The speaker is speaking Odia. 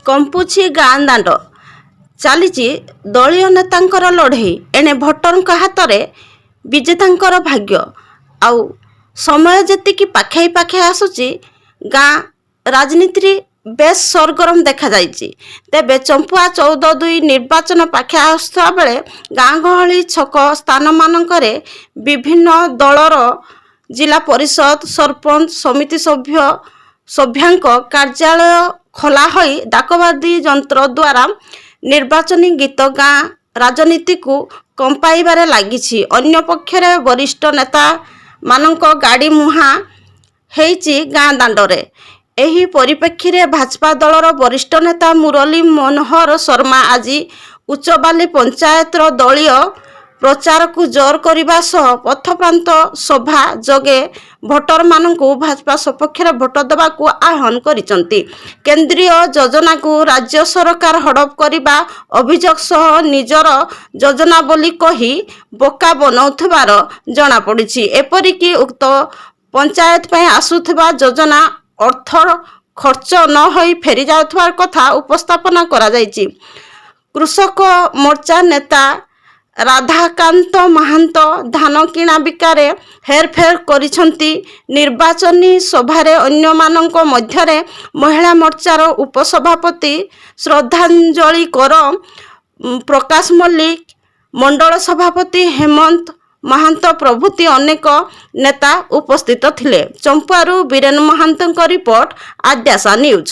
କମ୍ପୁଛି ଗାଁ ଦାଣ୍ଡ। ଚାଲିଛି ଦଳୀୟ ନେତାଙ୍କର ଲଢ଼େଇ। ଏଣେ ଭୋଟରଙ୍କ ହାତରେ ବିଜେତାଙ୍କର ଭାଗ୍ୟ। ଆଉ ସମୟ ଯେତିକି ପାଖେଇ ପାଖେଇ ଆସୁଛି, ଗାଁ ରାଜନୀତିରେ ବେଶ ସରଗରମ ଦେଖାଯାଇଛି। ତେବେ ଚମ୍ପୁଆ 14/2 ନିର୍ବାଚନ ପାଖେଇ ଆସୁଥିବା ବେଳେ ଗାଁ ଗହଳି ଛକ ସ୍ଥାନମାନଙ୍କରେ ବିଭିନ୍ନ ଦଳର ଜିଲ୍ଲା ପରିଷଦ, ସରପଞ୍ଚ, ସମିତି ସଭ୍ୟ, ସଭ୍ୟାଙ୍କ କାର୍ଯ୍ୟାଳୟ ଖୋଲା ହୋଇ ଡାକବାଜି ଯନ୍ତ୍ର ଦ୍ୱାରା ନିର୍ବାଚନୀ ଗୀତ ଗାଁ ରାଜନୀତିକୁ କମ୍ପାଇବାରେ ଲାଗିଛି। ଅନ୍ୟପକ୍ଷରେ ବରିଷ୍ଠ ନେତାମାନଙ୍କ ଗାଡ଼ି ମୁହାଁ ହେଇଛି ଗାଁ ଦାଣ୍ଡରେ। ଏହି ପରିପ୍ରେକ୍ଷୀରେ ଭାଜପା ଦଳର ବରିଷ୍ଠ ନେତା ମୁରଲୀ ମନୋହର ଶର୍ମା ଆଜି ଉଚ୍ଚବାଲି ପଞ୍ଚାୟତର ଦଳୀୟ ପ୍ରଚାରକୁ ଜୋର କରିବା ସହ ପଥପ୍ରାନ୍ତ ସଭା ଯୋଗେ ଭୋଟରମାନଙ୍କୁ ଭାଜପା ସପକ୍ଷରେ ଭୋଟ ଦେବାକୁ ଆହ୍ୱାନ କରିଛନ୍ତି। କେନ୍ଦ୍ରୀୟ ଯୋଜନାକୁ ରାଜ୍ୟ ସରକାର ହଡପ କରିବା ଅଭିଯୋଗ ସହ ନିଜର ଯୋଜନା ବୋଲି କହି ବୋକା ବନାଉଥିବାର ଜଣାପଡ଼ିଛି। ଏପରିକି ଉକ୍ତ ପଞ୍ଚାୟତ ପାଇଁ ଆସୁଥିବା ଯୋଜନା ଅର୍ଥ ଖର୍ଚ୍ଚ ନ ହୋଇ ଫେରି ଯାଉଥିବା କଥା ଉପସ୍ଥାପନା କରାଯାଇଛି। କୃଷକ ମୋର୍ଚ୍ଚା ନେତା ରାଧାକାନ୍ତ ମହାନ୍ତ ଧାନ କିଣା ବିକାରେ ହେରଫେର କରିଛନ୍ତି। ନିର୍ବାଚନୀ ସଭାରେ ଅନ୍ୟମାନଙ୍କ ମଧ୍ୟରେ ମହିଳା ମୋର୍ଚ୍ଚାର ଉପସଭାପତି ଶ୍ରଦ୍ଧାଞ୍ଜଳି କର, ପ୍ରକାଶ ମଲ୍ଲିକ, ମଣ୍ଡଳ ସଭାପତି ହେମନ୍ତ ମହାନ୍ତ ପ୍ରଭୃତି ଅନେକ ନେତା ଉପସ୍ଥିତ ଥିଲେ। ଚମ୍ପୁଆରୁ ବୀରେନ ମହାନ୍ତଙ୍କ ରିପୋର୍ଟ, ଆଦ୍ୟାସା ନ୍ୟୁଜ୍।